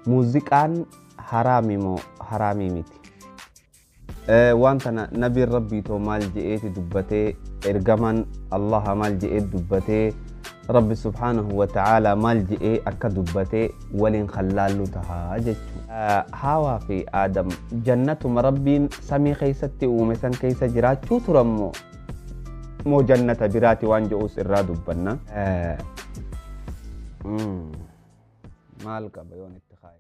Muuziqaan haraami moo haraamii miti? Waan tana nabiin rabbii too maal je'eeti dubbatee, ergamaan Allaha maal je'ee dubbatee, Rabbi subhaanahu wa ta'aalaa maal je'ee akka dubbatee waliin khallaallu tahaa jechuudha. Haawaa fi Aadam jannatuma Rabbiin samii keessatti uume san keessa jiraachuu turan moo moo jannata biraati waan je'uus irraa dubbanna. Maal qaba yoon itti kaaye?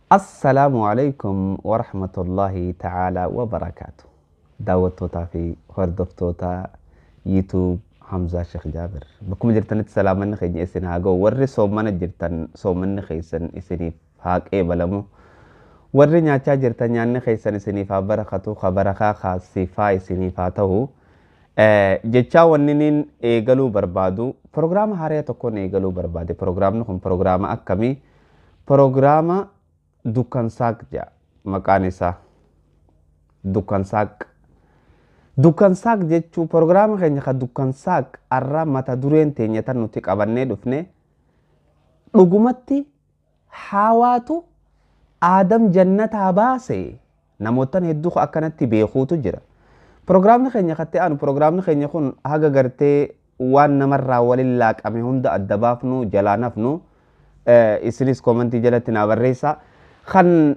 Assalaamu alaikum warahmatullahi ta'ala wabarakaatu. Daawwattootaa fi hordoftoota YouTube Hamzaa Sheekh Jaabir. Bakkuma jirtanitti salaamanni keenya isin haa ga'u. Warri soomana jirtan soomanni keessan isiniif haa qeebalamu. Warri nyaachaa jirtan nyaanni keessan isiniif haa barakatu, ka barakaa kaasifaa isiniif haa ta'u. Jechaa wanni niin eegaluu barbaadu prograama haaraa tokkoon eegaluu barbaade. Prograamni kun prograama akkamii? Prograama Dukkansaaq jedha maqaan isaa. Dukkansaaq. Dukkansaaq jechuu prograama keenya ka Dukkansaaq arra mata dureen teenya tan nuti qabannee dhufne dhugumatti Haawaatu Aadam jannataa baase namootan hedduu akkanatti beekuutu jira. Prograamni keenya katti aanu prograamni keenya kun haga gartee waan namarraa waliin laaqame hunda adda baafnu jalaa nafnu isinis koomentii jalatti naa barreessaa. Kan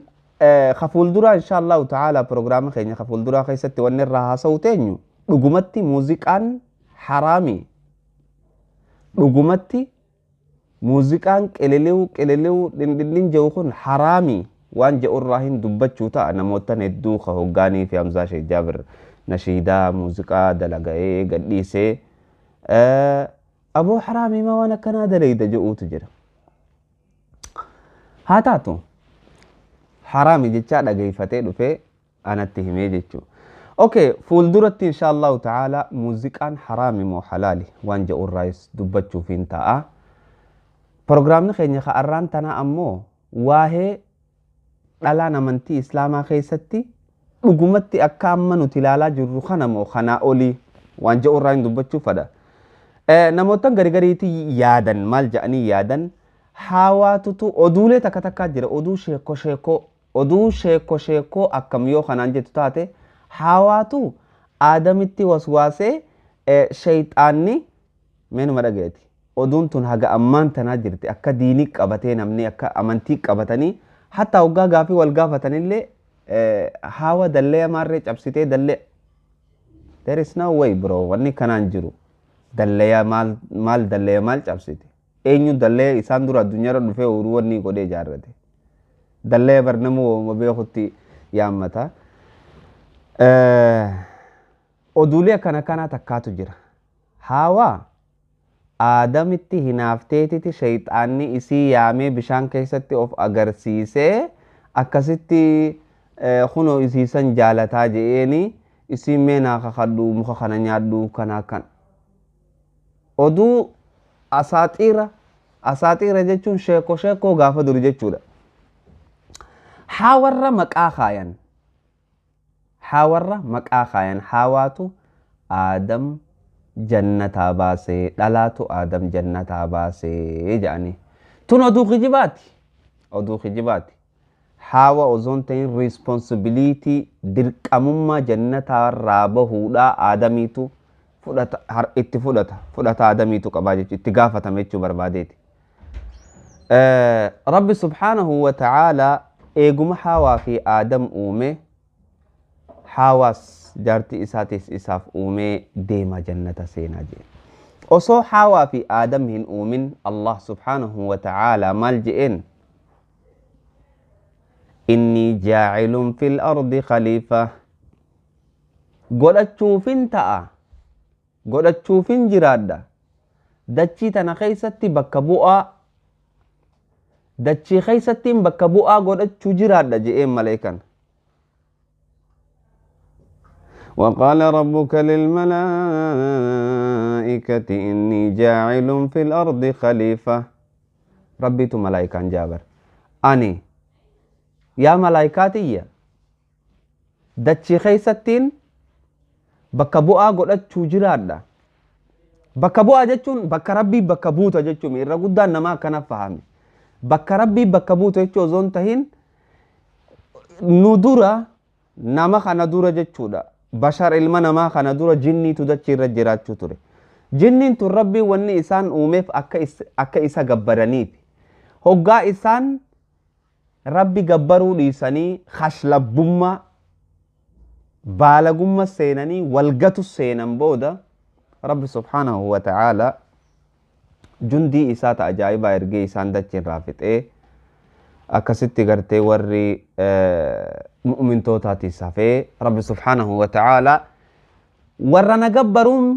ka fuulduraa insha Allahu ta'ala prograama keenya ka fuulduraa keessatti wanni irraa haasa'u teenyu dhugumatti muuziqaan haraami. Dhugumatti muuziqaan qililiw qililiw dhindhindhin jedhu kun haraami waan jedhu irraa hin dubbachuu ta'a namootan hedduu ka hoggaanii fi Hamzaa Sheekh Jaabir nashiidaa muuziqaa dalaga'ee gadhiisee aboo haraamii maa waan akkanaa dalayda jedhuutu jira. Haa taatu haraami jechaa dhageeffatee dhufee anatti himee jechuudha. Okay, fuulduratti insha Allahu ta'ala muuziqaan haraami moo halaali waan jedhu irraayis dubbachuuf hin ta'a. Prograamni keenya ka arraan tanaa ammoo waa'ee dhalaan amantii Islaamaa keessatti dhugumatti akka amma nuti ilaalaa jirru kana moo kanaa olii waan jedhu irraa hin dubbachuuf fadha. Namootan garigariitti yaadan maal jedhanii yaadan haawaatutu oduulee takka takkaa jira oduu sheekoo sheekoo oduu sheekoo sheekoo akkam yoo kanaan jettu taate haawaatu Aadamitti waswaasee sheeyxaanni meenuma dhageeti. Oduun tun haga ammaan tanaa jirti akka diinii qabatee namni akka amantii qabatanii hatta hoggaa gaafii wal gaafatanillee haawa dallee maarree cabsitee dallee. There is no way bro, wanni kanaan jiru. Dallee maal maal dallee maal cabsite? Eenyu dallee isaan dura addunyaarra dhufee uruu wanni godhee ijaarrate? Dallee bar nama uumama beekutti yaammata. Oduulee akkana kanaa takkaatu jira. Haawaa Aadamitti hinaafteetiti sheeyxaanni isii yaamee bishaan keessatti of agarsiisee akkasitti kunoo isiisan jaalataa je'eeni isiin mee naa kakadhu muka kana nyaadhu kana kan. Oduu asaaxiira asaaxiira jechuun sheekoo sheekoo gaafa duri jechuudha. Haawarra maqaa kaayan. Haawarra maqaa kaayan haawaatu Aadam jannataa baasee dhalaatu Aadam jannataa baasee jedhanii. Tun oduu kijibaati. Oduu kijibaati. Haawa osoo hin ta'in responsibility dirqamummaa jannataa irraa bahuudhaa Aadamiitu fudhata itti fudhata fudhata Aadamiitu qabaa jechuudha itti gaafatame jechuu barbaadeeti. Rabbi subhaanahu wa ta'ala eeguma Haawaa fi Aadam uume Haawaas jaartii isaatis isaaf uumee deema jannata seenaa jedhe. Osoo Haawaa fi Aadam hin uumin Allah subhaanahu wa ta'ala maal je'een? Inni jaacilun fil ardi khaliifa. Godhachuufin ta'a. Godhachuufin jiraadha. Dachii tana keessatti bakka bu'aa dachii keessattiin bakka bu'aa godhachuu jiraadha je'een maleekan. وقال ربك للملائكة إني جاعل في الأرض خليفة. ربيت ملائكة جابر أني يا ملائكاتي دتشي خيستين bakka bu'aa godhachuu jiraadha. Bakka bu'aa jechuun bakka rabbii bakka buuta jechuun irra guddaan namaa akkana fahame. Bakka rabbii bakka buuta jechuu osoo hin tahin nu dura nama kana dura jechuudha. Bashar ilma namaa kana dura jinniitu dachii irra jiraachuu ture. Jinniin tun rabbii wanni isaan uumeef akka isa gabbaraniif. Hoggaa isaan rabbi gabbaruu dhiisanii kashlabbummaa baalagummaa seenanii walgatu seenan booda rabbi subhaanahu wa ta'aala jundii isaa ta ajaa'ibaa ergee isaan dachii irraa fixee akkasitti gartee warri mu'mintootaatiis hafee rabbi subhaanahu wa ta'aala warra na gabbaruun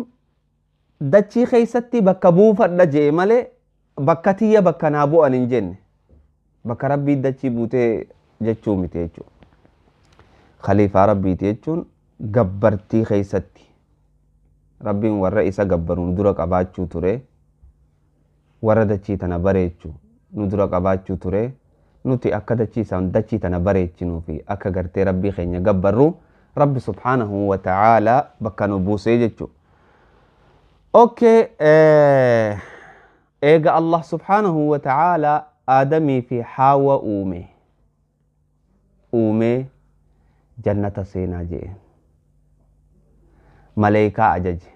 dachii keessatti bakka buufadha jee malee bakka tiyya bakka naa bu'an hin jenne bakka rabbii dachii buutee jechuu miti jechuudha. Khaliifaa rabbiiti jechuun gabbartii keessatti rabbiin warra isa gabbaru nu dura qabaachuu ture, warra dachii tana bareechu nu dura qabaachuu ture, nuti akka dachii isaan dachii tana bareechinuu fi akka gartee rabbii keenya gabbarru rabbi subhaanahu wa ta'aala bakka nu buusee jechuudha. Okay, eega Allah subhaanahu wa ta'aala Aadamii fi Haawa uume uumee jannata seenaa jee maleekaa ajaje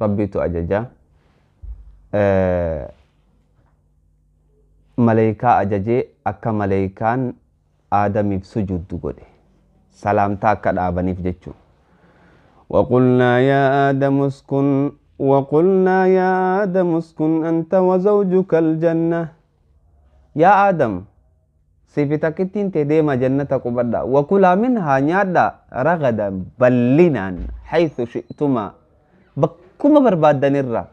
rabbiitu ajaja maleekaa ajajee akka maleekaan Aadamiif sujuddu godhe salaamtaa akka dhaabaniif jechuudha. وقلنا يا آدم اسكن وقلنا يا آدم اسكن أنت وزوجك الجنة. يا آدم سيفتكتين تديما جنة قبدا وكلا منها نيادا رغدا بلنا حيث شئتما بكما بربادن الرا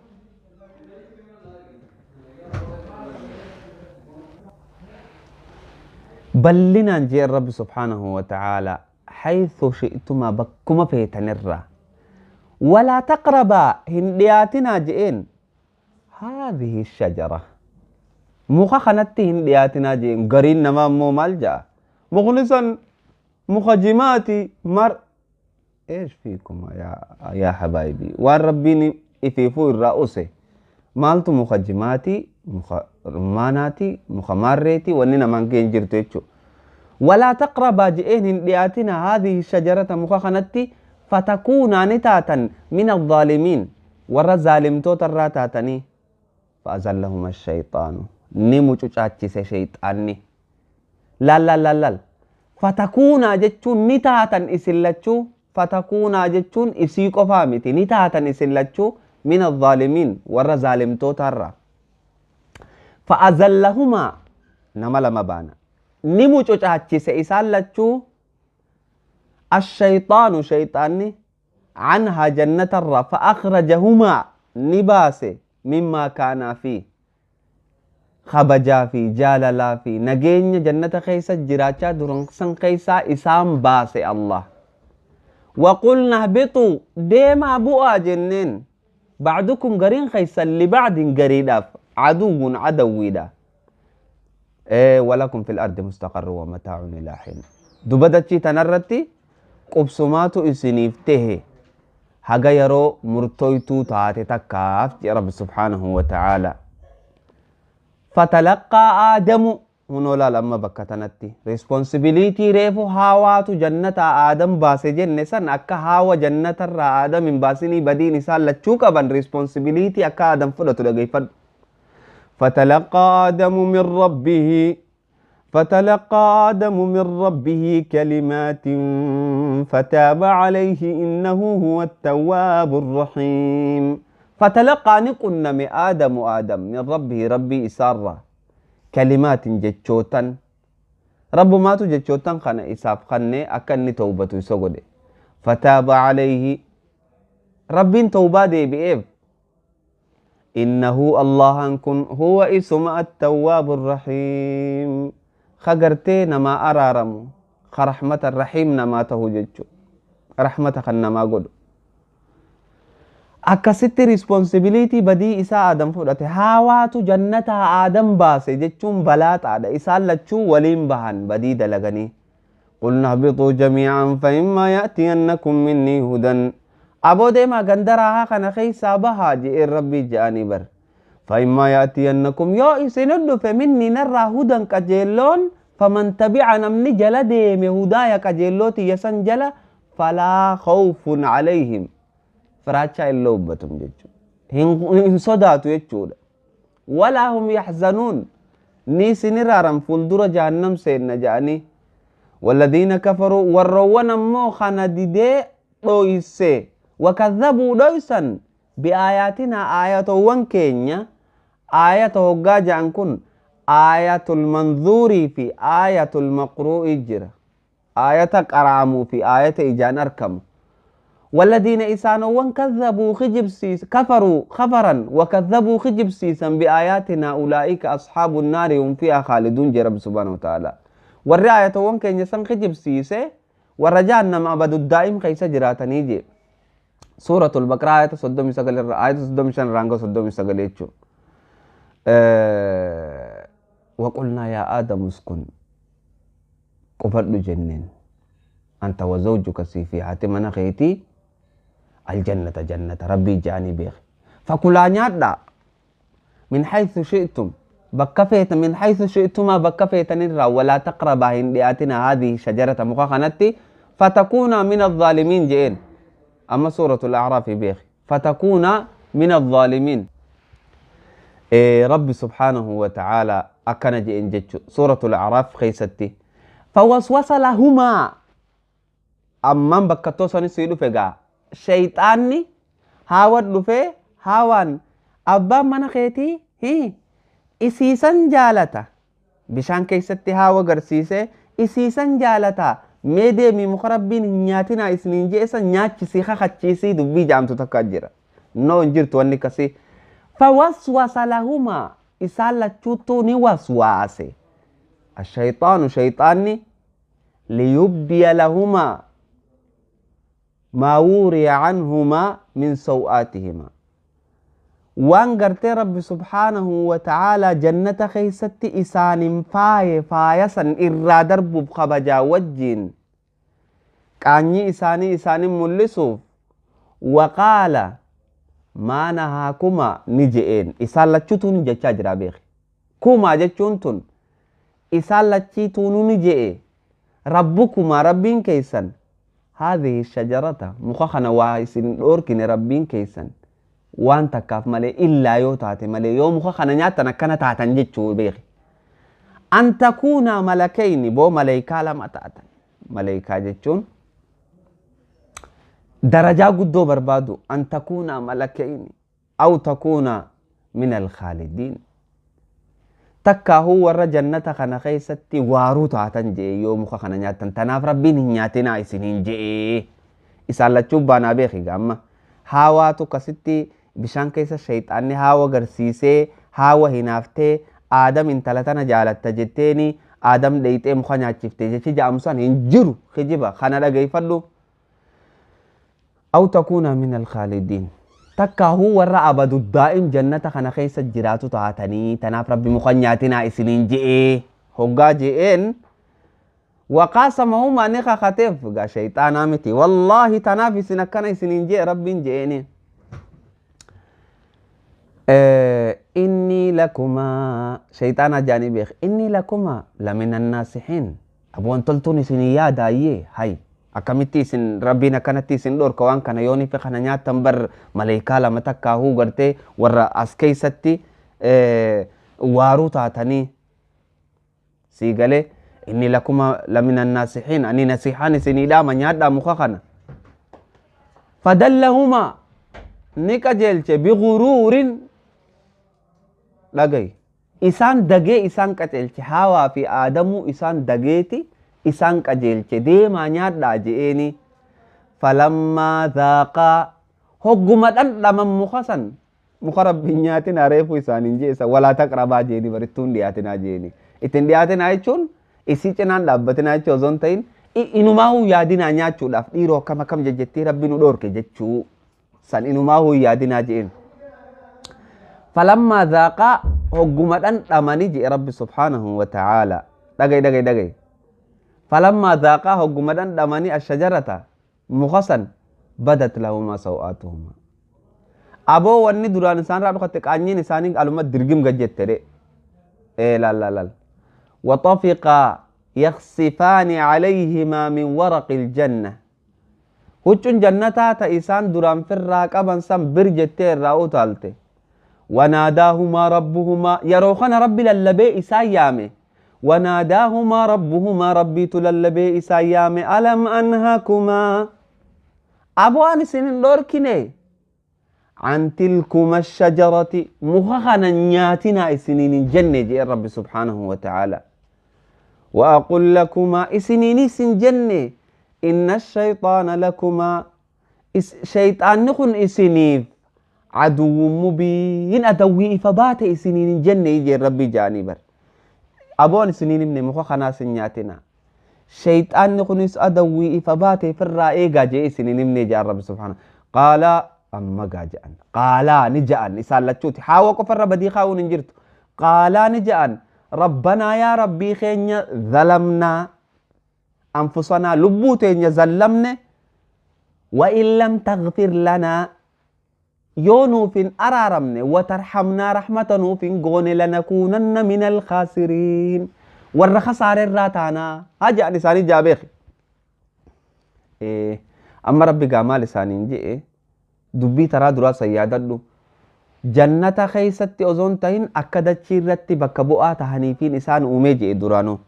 بلنا جي الرب سبحانه وتعالى حيث شئتما بكما فيتن الرا ولا تقربا هندياتنا جئين هذه الشجرة muka kanatti hin dhiyaatinaa jeen gariin namaa immoo maal ja'a mukni san muka jimaati mar eesh fiikum yaa habaayibii waan rabbiin ifiifuu irraa use maaltu muka jimaati muka rummaanaati muka maarreeti wanni namaan geen jirtu jechuudha. Walaa taqrabaa je'een hin dhiyaatina haadhihi shajarata muka kanatti fatakuunaa ni taatan min azzaalimiin warra zaalimtoota irraa taatanii fa'azallahuma shayxaanu ni mucucaachise shayxaanni laal laal laal laal fatakuunaa jechuun ni taatan isin lachuu fatakuunaa jechuun isii qofaa miti ni taatan isin lachuu min azzaalimiin warra zaalimtoota irraa fa'azallahumaa nama lama baana ni mucucaachise isaan lachuu الشيطان شيطاني عنها جنة الرا فأخرجهما نباس مما كان فيه خبجا في جاللا في نجين جنة خيسة جراجة درنسن خيسة إسام باس الله وقلنا اهبطوا ديما بؤا جنين بعدكم قرين خيسة لبعد قريدا عدو عدويدا إيه ولكم في الأرض مستقر ومتاع إلى حين دبدتشي تنرتي qubsumaatu isiniif tahe haga yeroo murtoytuu taate takkaaf jedhe rabbi subhaanahu wa ta'aala. Fatalaqaa aadamu hunoo laal amma bakka tanatti responsibiliitii reefu haawaatu jannataa aadam baase jenne san akka haawa jannatarraa aadam hin baasinii badiin isaan lachuu qaban responsibiliitii akka aadam fudhatu dhageeffadhu. Fatalaqaa aadamu min rabbihi فتلقى آدم من ربه كلمات فتاب عليه إنه هو التواب الرحيم. فتلقى نقلنا من آدم آدم من ربه ربي إسارة كلمات جتشوتا رب ما تجتشوتا خنا إساف خني أكني توبة يسوغد فتاب عليه رب توبة دي بإيف إنه الله كن هو اسم التواب الرحيم خغرتي نما أرارمو خرحمة الرحيم نما تهججو Rahmata kan namaa godhu. Akkasitti responsibility badii isaa Aadam fudhate. Haawaatu jannata Aadam baase jechuun balaaxaadha. Isaan lachuu waliin bahan badii dalaganii. Qulna ihbituu jamii'an fa immaa ya'tiyannakum minnii hudan. Aboo deemaa ganda raahaa kana keessaa bahaa je'een Rabbii je'anii bar. Fa immaa ya'tiyannakum yoo isin dhufe minnii narraa hudan qajeelloon faman tabi'a namni jala deeme hudaaya qajeelloo tiyya san jala falaa khawfun alayhim. Firaachaa illee hubbatum jechuudha. Hin sodaatu jechuudha. Walaa hum yaxzanuun. Ni isin irraaran fuuldura jahannam seenna je'anii. Walladhiina kafaruu warroowwan ammoo kana didee dhoyse wakadhabuu dhoysan bi'aayaatinaa aayatowwan keenya aayata hoggaa je'an kun aayatul manzuurii fi aayatul maqruu'ii jira. Aayata qara'amuu fi aayata ijaan argamu. والذين إسانوا كذبوا خجبسيس كفروا خفرا وكذبوا خجبسيسا بآياتنا أولئك أصحاب النار هم فيها خالدون جرب سبحانه وتعالى. والرعاية وان كان يسن خجبسيسة والرجاء ما أبد الدائم خيس جراتني جي. سورة البقرة آية صدوم سقل آية صدوم شن رانغو صدوم سقل وقلنا يا آدم اسكن قفل جنين أنت وزوجك سيفي حاتمنا خيتي الجنة جنة ربي جاني بيخ فكلا نيادا من حيث شئتم بكفيت من حيث شئتما بكفيت نرى ولا تقربا هندياتنا هذه شجرة مخخنتي فتكون من الظالمين جئين. أما سورة الأعراف بيخ فتكون من الظالمين. إيه ربي سبحانه وتعالى أكن جئين جتشو سورة الأعراف خيستي فوسوس لهما أمان بكتو سني سيدو فقا شيطاني هاوان دفه هاوان أبا من خيتي هي إسيسان جالتا بشان كيستي هاوا غرسيسة إسيسان جالتا ميدي مي مخربين نياتنا إسنين جيسا نياتشسي خخاتشيسي دبي جامتو تكاجرة نو انجرتو أني كسي فوسوس لهما إسالة تشوتو نوسواسي الشيطان شيطاني ليبدي لهما ما وري عنهما من سوآتهما وان غرتي رب سبحانه وتعالى جنة خيستي إسان فاي فايسا إرا درب بخبجا وجين كاني إساني إساني ملسوف وقال ما نهاكما نجئين إسان لچوتون جچا جرا بيخ كما جچونتون إسان لچيتون نجئ ربكما ربين كيسن هذه الشجرة مخخنا واسن أوركن ربين كيسن وان تكاف مالي إلا يو تاتي مالي يو مخخنا نياتنا كان تاتن جتشو بيخي أن تكونا ملكين بو ملائكة لما تاتن ملائكة جتشون درجة قدو بربادو أن تكونا ملكين أو تكونا من الخالدين تكا هو ورا جنة خنا خيستي وارو تاتن جي يو مخخنا نياتن تناف ربين نياتنا إسنين جي إسالة چوبانا بيخي غاما هاواتو كستي بشان كيسا الشيطان هاوا غرسيسي هاوا هنافتي آدم انتلتنا جالت جتيني آدم ديتي مخنا چفتي جتي جامسان هنجرو خجبا خنا لغي فلو أو تكون من الخالدين تكا هو ورا أبد الدائم جنة خنا خيس الجراتو تعتني تناف ربي مخنياتنا إسنين جئ هقا جئين وقاسمهما نخا خطيف قا شيطان آمتي والله تناف سنكنا إسنين جئ ربي جئيني إني لكما شيطان جانبيخ إني لكما لمن الناصحين أبو أنتلتوني سنيا دايه هاي akkamitti isin rabbiin akkanatti isin dhorka waan kana yooni fi kana nyaattan bar maleekaa lama takkaahuu gartee warra as keeysatti waaruu taatanii sii galee inni lakuma lamina naasixiin ani nasiixaan isinii dhaama nyaadhaa muka kana fadallahumaa ni qajeelche biguruurin dhagay isaan dagee isaan qajeelche haawaa fi aadamuu isaan dageeti isaan qajeelche deemaa nyaadhaa je'eeni falammaa zaaqaa hogguma dhandhaman muka san muka rabbiin nyaatinaa reefu isaaniin je'esa walaa taqrabaa jeeni barittuun dhiyaatinaa jeeni ittiin dhiyaatinaa jechuun isii cinaan dhaabbatinaa jechuu osoo hin ta'in Inumaahuu yaadinaa nyaachuudhaaf dhiiroo akkam akkam jejjettee rabbi nu dhoorke jechuu san inumaahuu yaadinaa je'een. Falammaa zaaqaa hogguma dhandhamanii je'e rabbi subhaanahu wa ta'aala. Dhagaye dhagaye dhagaye. Falammaa zaaqaa hogguma dhandhamanii ashajarata muka san badat lahumaa saw'aatuhumaa. Aboo wanni duraan isaanirraa dhokate qaanyiin isaanii aluma dirgim gad jette dhe. Ee laal laal laal. Waxafiqaa yaksifaani calayhimaa min waraqi iljanna. Huccun jannataa ta isaan duraan firraa qaban san bir jettee irraa utaalte. Wanaadaahumaa rabbuhumaa yeroo kana rabbi lallabee isaan yaame. Wanaadaahumaa rabbuhumaa rabbiitu lallabee isaan yaame. Alam anhakumaa aboo ani isin hin dhorkine. An tilkuma shajarati muka kana nyaatinaa isiniin hin jenne jee rabbi subhaanahu wa ta'aala. وأقول لكما إسنيني سنجنة إن الشيطان لكما شيطان نخن إسنيف عدو مبين أدوي فبات إسنين جنة يجي ربي جاني بر أبون سنين من مخ خنا سنياتنا شيطان نخن إس أدوي فبات في الرأي جاي إسنين من جاء رب سبحانه. قال أما جاءن قال نجأن إسالتشوت حاوى كفر بدي خاون نجرت قال نجأن ربنا يا ربي خينيا ظلمنا أنفسنا لبوتين ظلمنا وإن لم تغفر لنا يونوف أرارمنا وترحمنا رحمة نوف قون لنكونن من الخاسرين والرخصار الراتانا هاجا لساني جابيخ إيه أما ربي قام لساني جئ دبي ترى دراسة يادلو جنة خيستي أزون تهين أكدت شيرتي بكبؤة تهنيفين إسان أميجي درانو.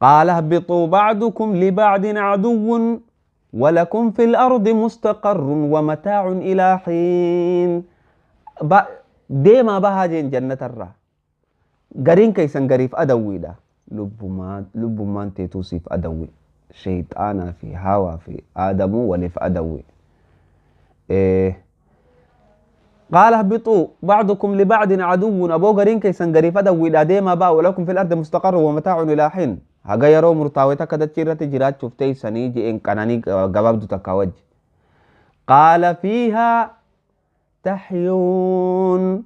قال اهبطوا بعضكم لبعض عدو ولكم في الأرض مستقر ومتاع إلى حين. ديما بهاجين جنة الرا قرين كيسن قريف أدوي دا لبما توصيف أدوي شيطانا في هوا في آدم ولف أدوي. إيه قال اهبطوا بعضكم لبعض عدو أبو قرين كيسن قريف أدوي دا ديما با ولكم في الأرض مستقر ومتاع إلى حين. haga yeroo murtaawee takka dachii irratti jiraachuuf teessanii je'een qananii gabaabdu takka wajji. Qaala fiihaa tahyuun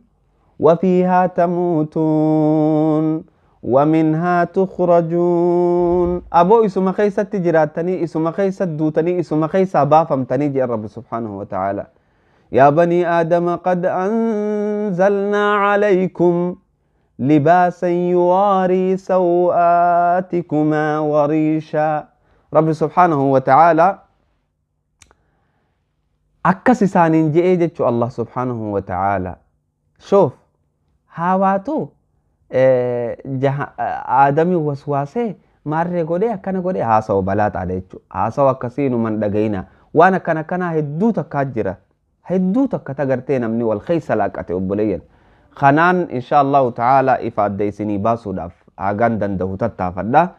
wa fiihaa tamuutuun wa minhaa tukhrajuun. Aboo isuma keessatti jiraattanii isuma keessatti duutanii isuma keessaa baafamtanii je'en Rabbi subhaanahu wa ta'aala. Yaa banii aadama qad anzalnaa calaykum لباسا يواري سوآتكما وريشا. رب سبحانه وتعالى أكس سانين جئ الله سبحانه وتعالى. شوف هاواتو آدمي وسواسه ماري قولي أكنا قولي هاسو بلات عليك هاسو أكسين من دقينا وانا كان كان هدو تكاجرة هدو تكتغرتين مني والخيس لاكتي أبوليا خنان إن شاء الله تعالى إفادة سني باسو داف أغان دنده تتافدا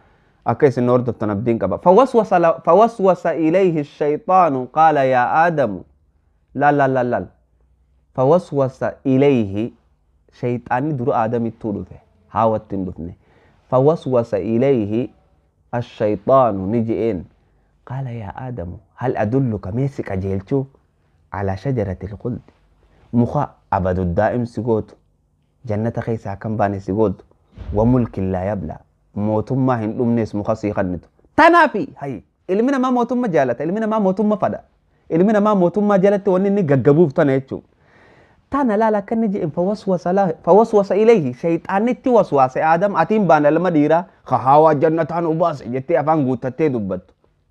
أكيس النور تنبدين كبا. فوسوس إليه الشيطان قال يا آدم لا لا لا لا. فوسوس إليه شيطان درو آدم التولفه هاوتن دفنه. فوسوس إليه الشيطان نجئين قال يا آدم هل أدلك ميسك أجيلتو على شجرة الخلد مخا أبد الدائم سجود جنة خيسا كم باني سجود وملك لا يبلى موتم ما هن أمنيس مخصي خنتو تنافي هاي إلمنا ما موتم ما جالت إلمنا ما موتم ما فدا إلمنا ما موتم ما جالت ونني ججبوف تنايتشو تانا لا لا كنجي فوسوس له فوسوس إليه شيطان توسوس آدم أتيم بانا لما ديرا خهوا جنة وباس جتي أفان قوتتي دبت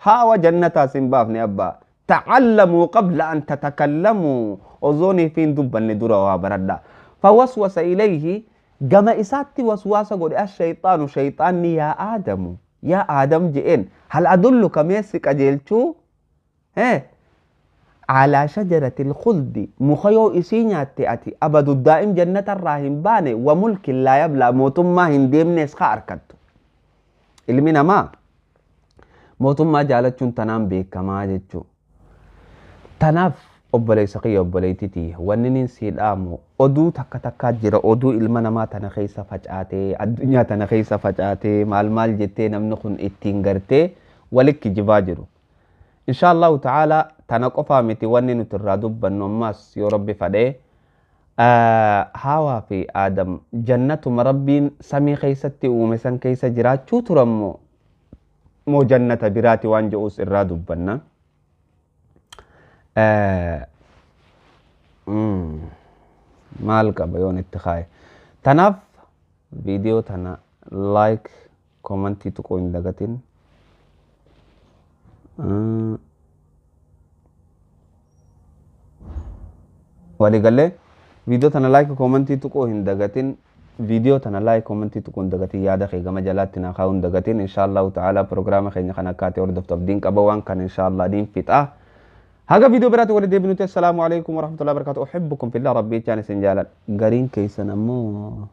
هاوا جنة سنبافني أبا تعلموا قبل أن تتكلموا أظني فين دبا ندورا وبردا. فوسوس إليه جما إساتي وسواس قول الشيطان شيطاني يا آدم يا آدم جئن هل أدلك ميسك أجلتو إيه على شجرة الخلد مخيو إسينيا تأتي أبد الدائم جنة الراهن باني وملك لا يبلى موتم ما هنديم نسخة أركتو إلمنا ما موتم ما جالتشون تنام بيك كما جتشو تناف obboleessa kiyya obboleettitii wanni nin sii dhaamu oduu takka takkaa jira oduu ilma namaa tana keessa facaatee addunyaa tana keessa facaatee maal maal jettee namni kun ittiin gartee Wali kijibaa jiru. Insha Allahu ta'ala tana qofaa miti wanni nuti irraa dubbannu. Ammaas yoo Rabbi fadhee, Haawaa fi Aadam jannatuma Rabbiin samii keessatti uume san keessa jiraachuu turan moo jannata biraati waan jedhus irraa dubbanna. Maal qaba yoon itti kaaye? Tanaaf viidiyoo tana like, komantii tuquu hin dagatin. Waliigalee viidiyoo tana like, komantii tuquu hin dagatin. Viidiyoo tana like, komantii tuquu hin dagatin. Yaada kee gama jalaatti naa kaa'uu hin dagatin. Insha Allahu ta'ala proogiraama keenya kana akkaatee hordoftu abdiin qaba. Waan kana insha Allah diin fixaa. Haga viidiyoo biraatti walitti deebinutti, assalaamu alaikum warahmatullahi wabarakatuh. Uhibbukum fillah, rabbii jechaan isin jaaladha. Gariin keessan ammoo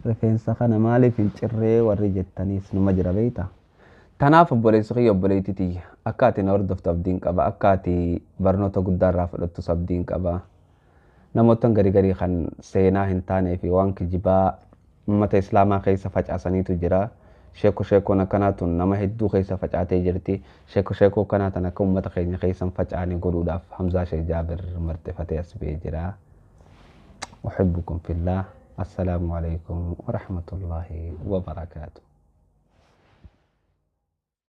rifeensa kana maaliif hin cirree warri jettaniis numa jira, beeyta. Tanaaf obboleessi kiyya, obboleettii tiyya, akka ati na hordoftu abdiin qaba. Akka ati barnoota guddaa irraa fudhattus abdiin qaba. Namoota garii garii kan seenaa hin taanee fi waan kijibaa uummata islaamaa keessa facaasaniitu jira. Sheeko sheekoon akkanaa tun nama hedduu keessa facaatee jirti. Sheeko sheekoo akkanaa tan akka uummata keenya keessa hin facaane godhuudhaaf Hamzaa Sheekh Jaabir marxifatee as ba'ee jira. أحبكم في الله. السلام عليكم ورحمة الله وبركاته.